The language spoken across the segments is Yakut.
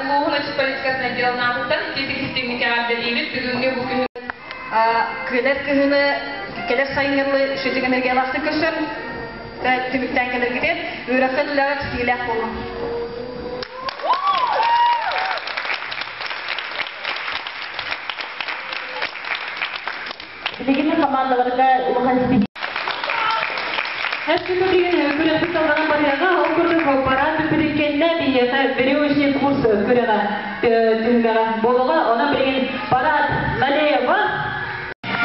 Улууһун ыччат политикатын отделын аатыттан итиитик-истиҥник эҕэрдэлиибит. Бүгүҥҥү бу күһүн Кэлэр кыһыны, кэлэр сайыҥҥы үчүгэй энергиялаахтык көрсөн, түмүктээн кэлэргитин, үөрэххит үлэҕит ситиилээх буоллун. Билигин командаларга улахан ситиһии. Эстүтү деген күрэхпит салҕанан барыаҕа. Ол курдук парад бүппүтүн кэннэ биһиэхэ веревочный курс күрэҕэ түһүмэҕэ буолуоҕа. Онон билигин парад налево.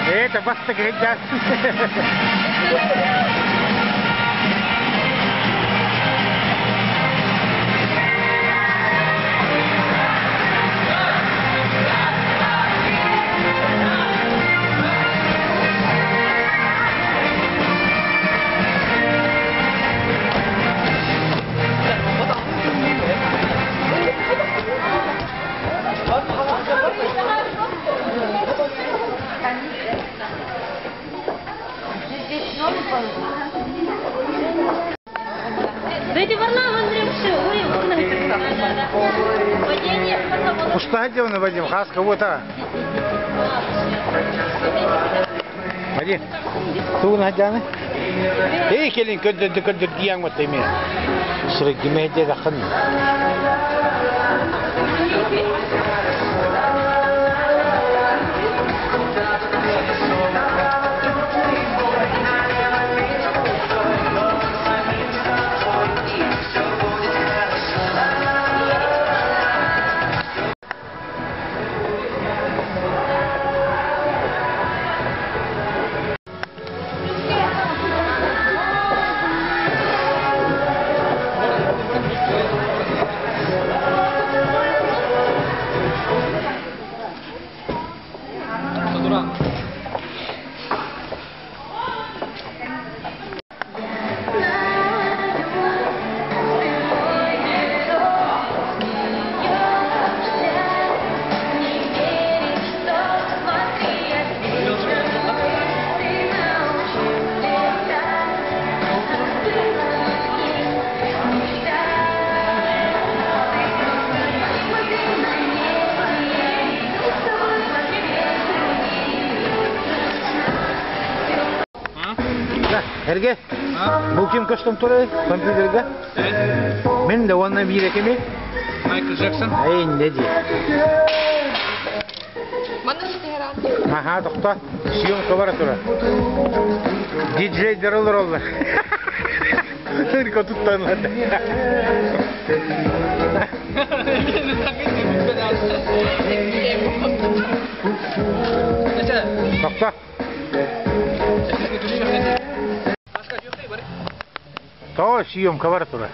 Это бастакы Пустая дело, Вадим, хас кого-то. Вадим, тугун хадяны? Эй, келин көддөрдү көддөр диyan вот эми. Сырыгиме де дахын. Эрге, бу ким көстөн турар компьютерга? Мен да уонна биир кими? Майкл Джексон. Эй, не ди. Аха, тохто. Съемка бара тура. Диджей дырылыр олла. Только туттанлар. Тохто. Тоҕо съемка бара турар.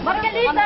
Маргарита!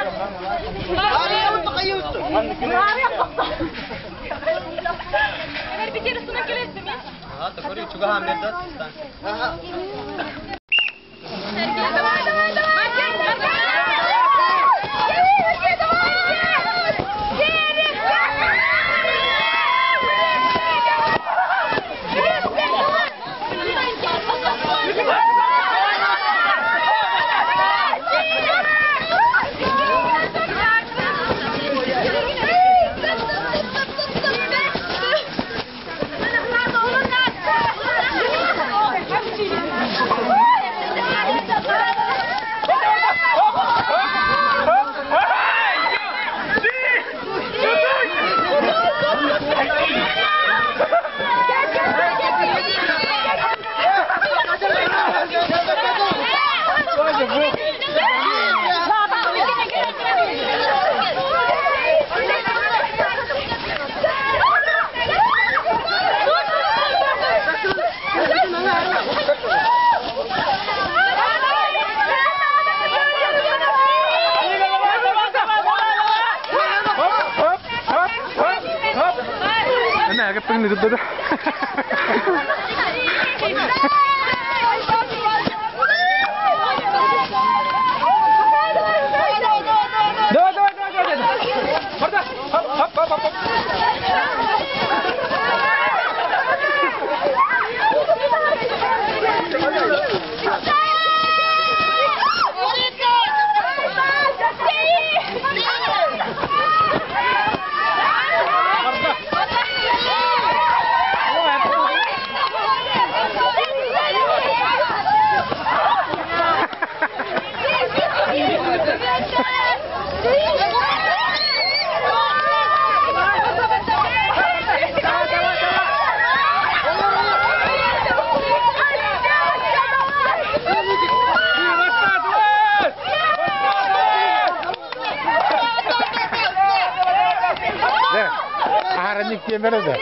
Аттыгын ыдырда да. Давай, давай, давай, давай. Барда. Хоп, хоп, хоп, хоп. Аһаранник тиэмэрэ да.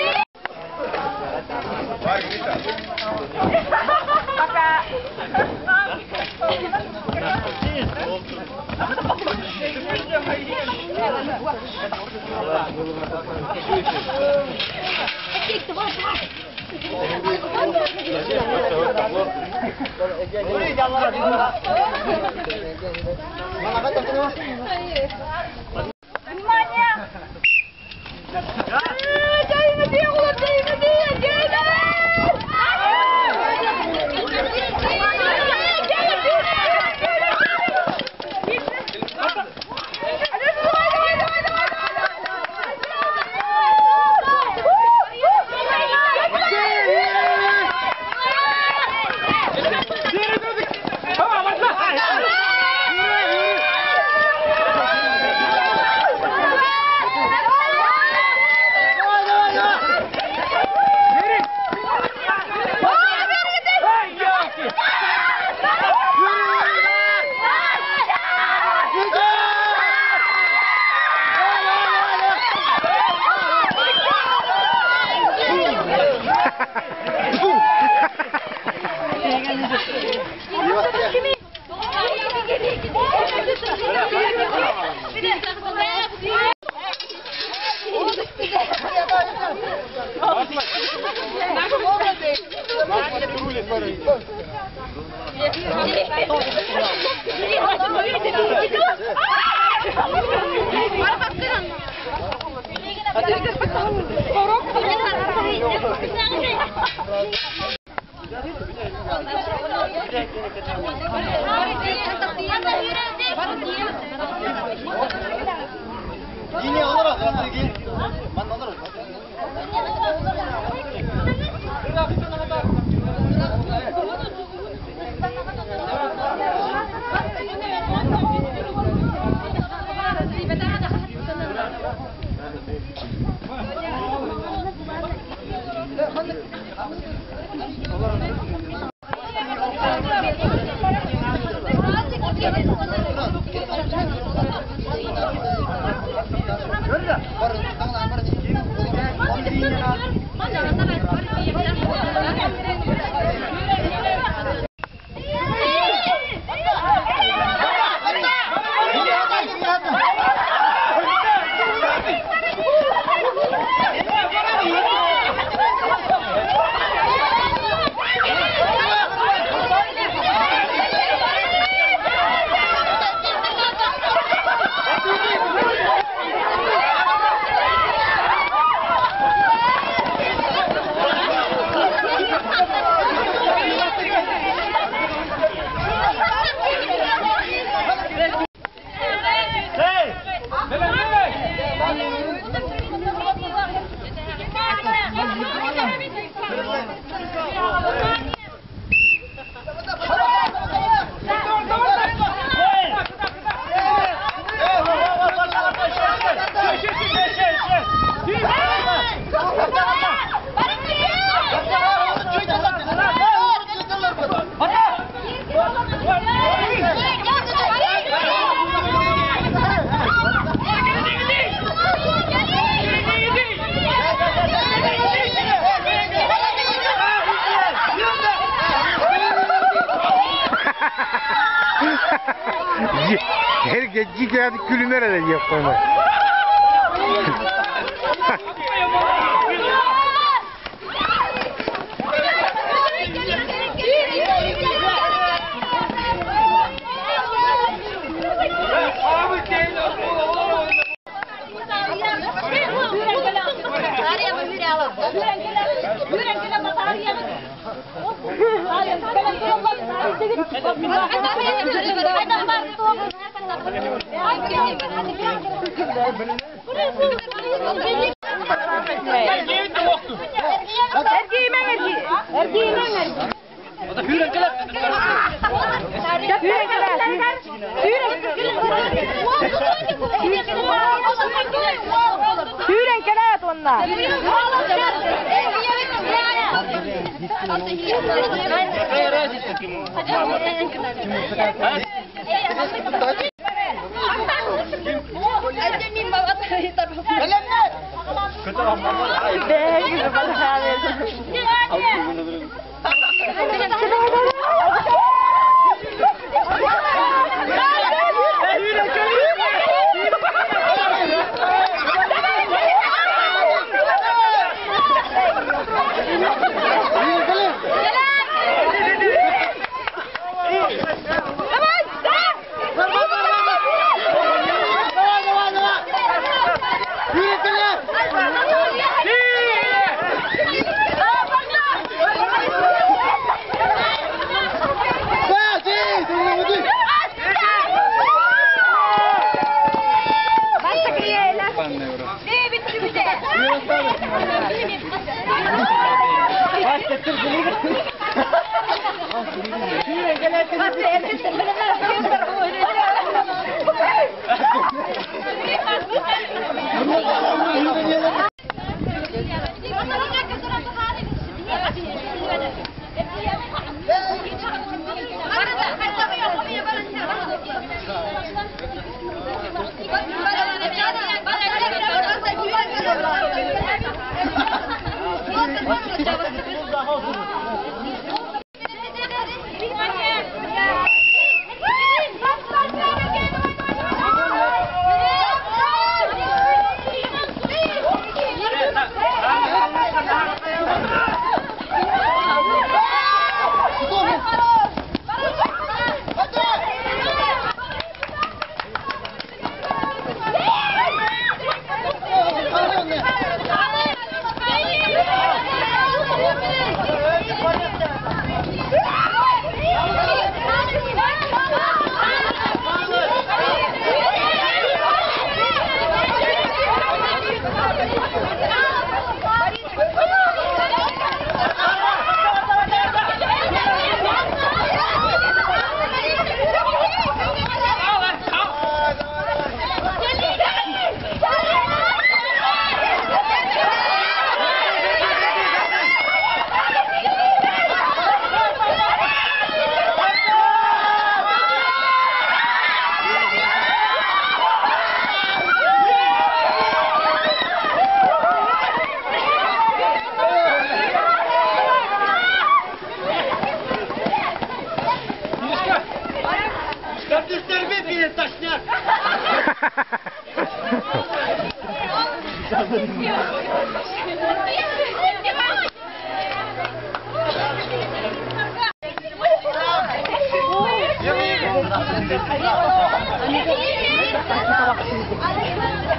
Herkes külümere de yapma. Эргийимэҥ эргий. Эргийимэҥ эргий. Сүүрэн кэлээт уонна.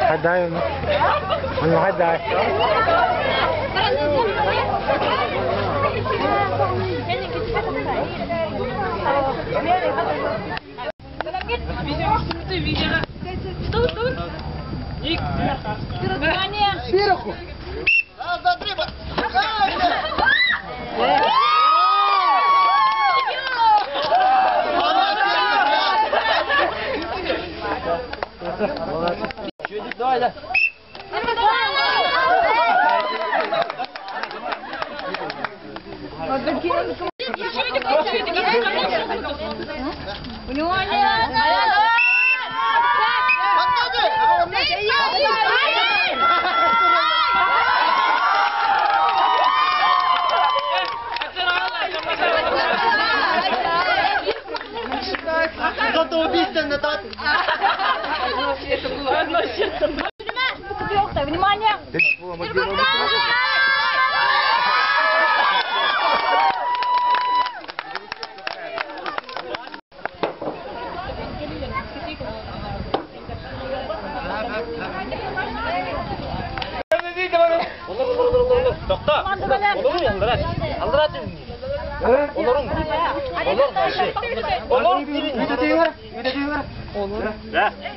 Хайдай onu. Onu хайдай.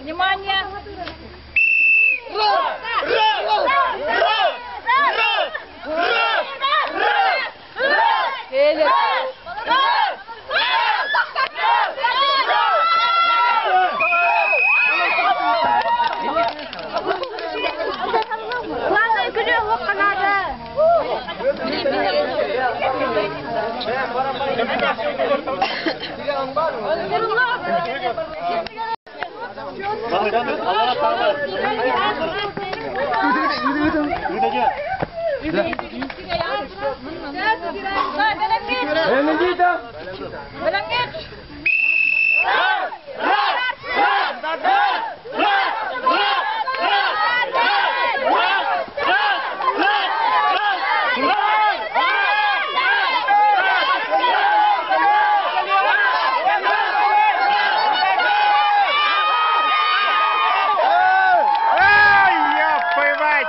Внимание! Главное, күлүү оһох наада. Ай, ёб твою мать!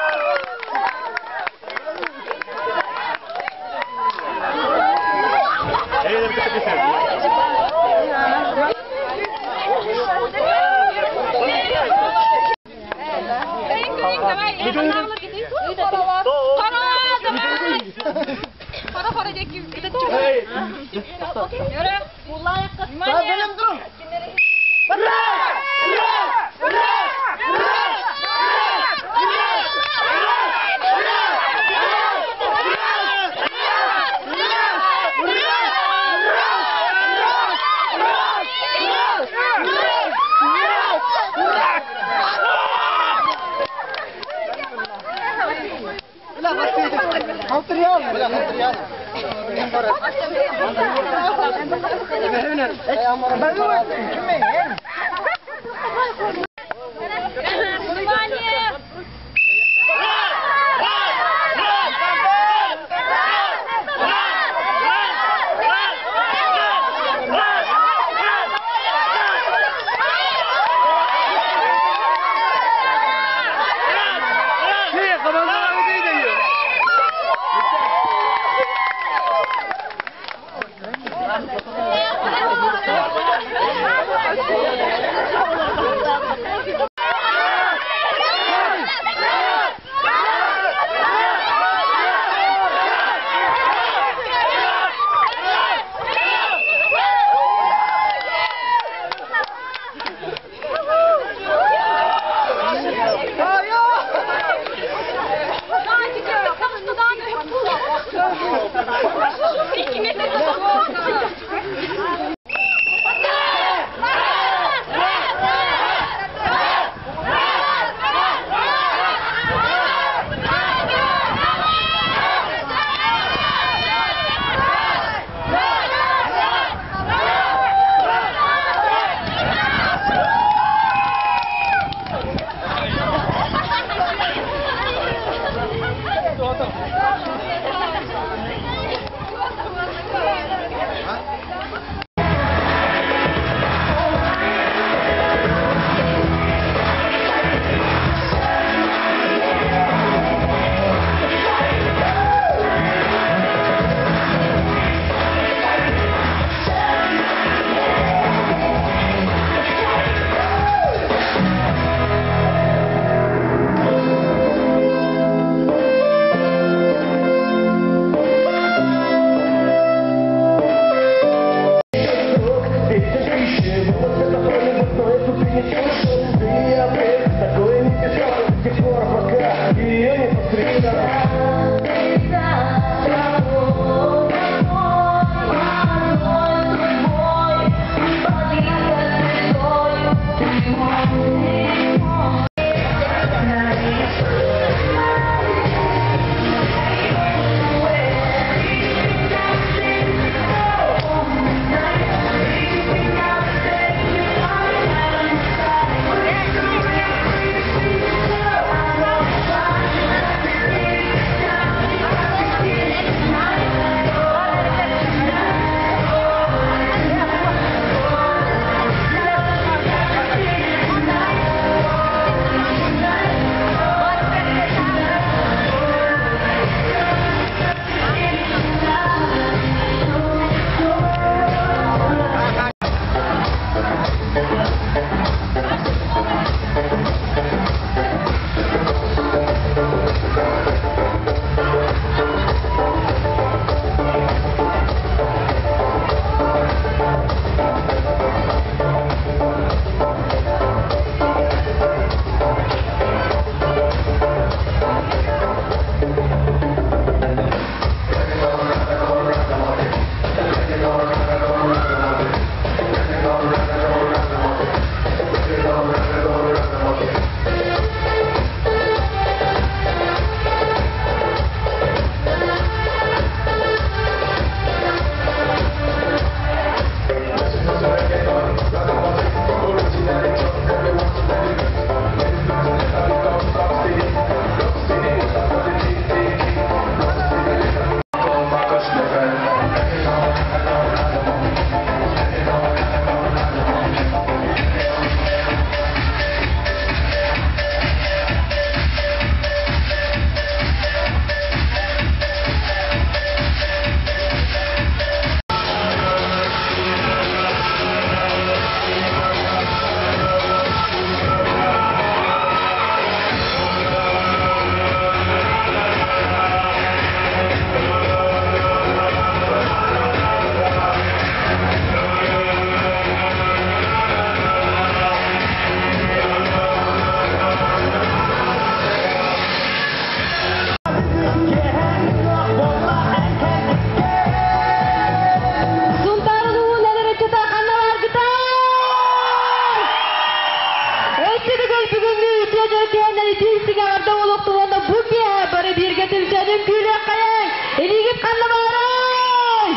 истиҥ эҕэрдэ буолуохтун уонна бу киэһэ бары бииргэ түмсэн үҥкүүлүөххэйиҥ! Илиигит ханна баарай?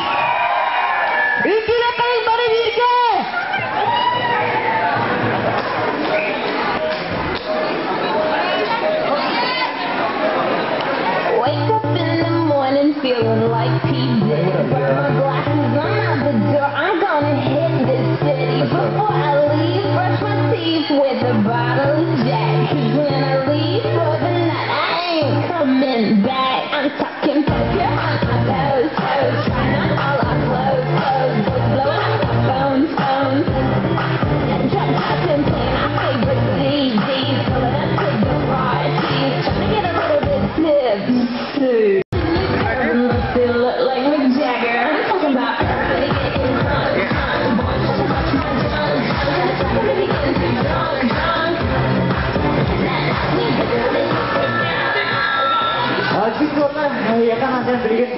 Үҥкүүлүөххэйиҥ бары бииргэ! Wake up in the morning feeling like P. Diddy. Put my glasses on out the door. I'm gonna hit this city. Before I leave, brush my teeth with a bottle of Jack. 'Cause when I leave for the night, I ain't coming back. I'm talking poker on my toes, toes. Trying on all our clothes, clothes. Boys blowing up our phones, phones. Drop top and playing our favorite CDs. Pulling up to the parties. Trying to get a little bit tipsy. They look like Mick Jagger. I'm talking about everybody getting drunk, drunk. Boys trying to touch my junk, junk. And it's like we getting too drunk, drunk. We got it. Açık oradan yakan Hasan Bilgin.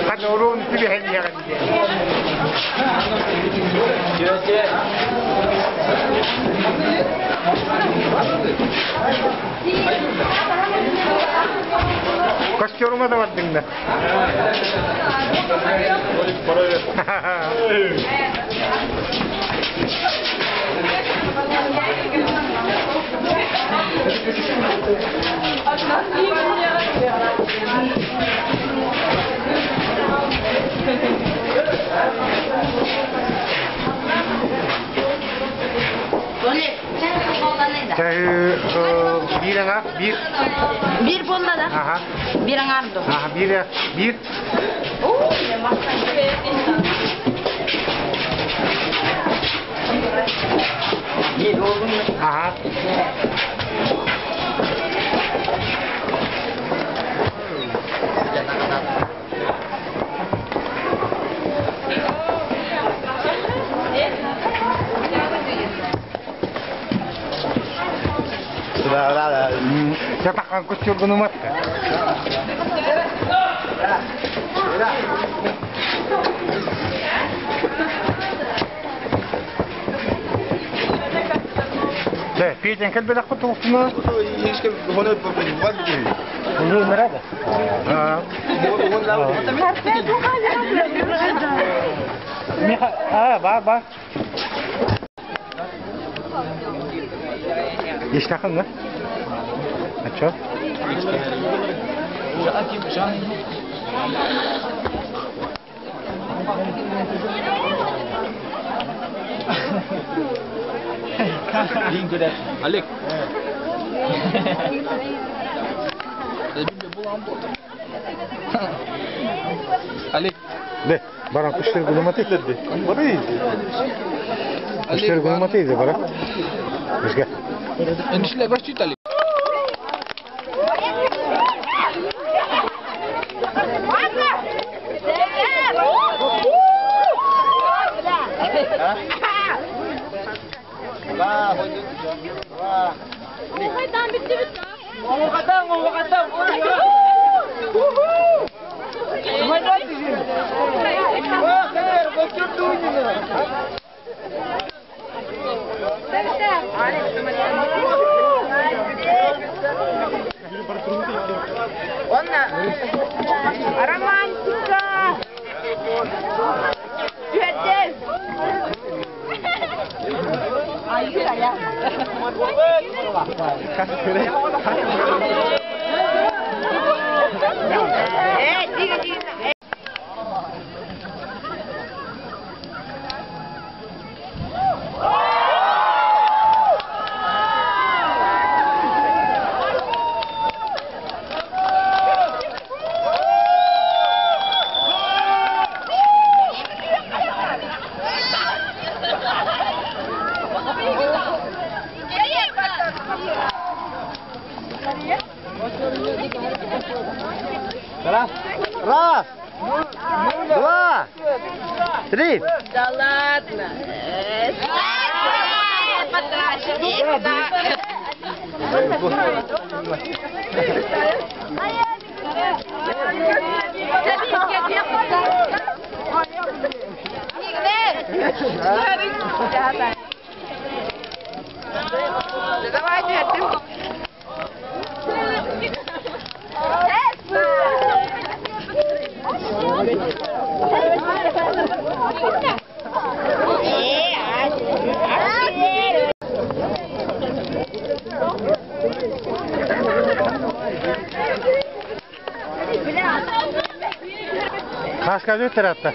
Ханорун түбэһэн иһэҕин диэн. Костюма да бардыҥ да. Биир аҥаар, биир. Биир буолла да? Аха. Биир аҥаар дуо? Аха, биир, биир. Биир буоллун. Аха. Жатаққан көстерген ұматты. Да, Петя, как бы так потолстно? А, ба, ба. Ешнақын, да? А чё? Олег. Олег. Да, баран күштер гулуматы. Күштер гулуматы иди, бара. Бізге. Эншле башчит Олег. Романтика! Раз, раз, два, три. Да ладно! Рассказывай атта.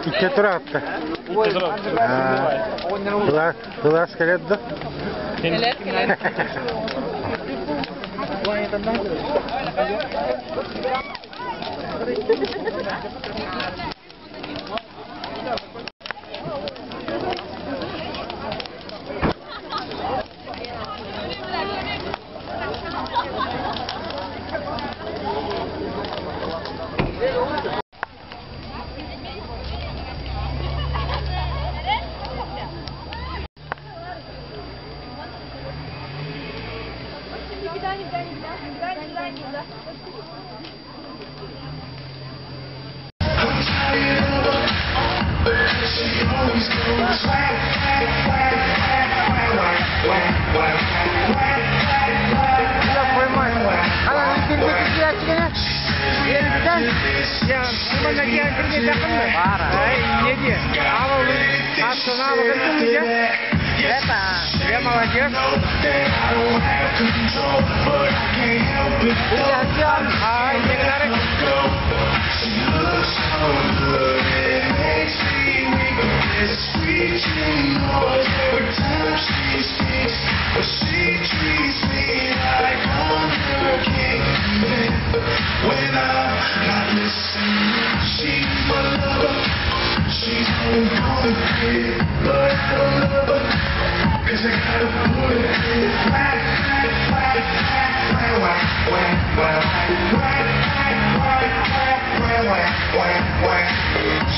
Икки тура атта. Кылаас кэлэр да? Кэлэр, кэлэр.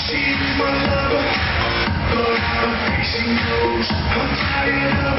She's my lover, but I don't think she knows I'm tired of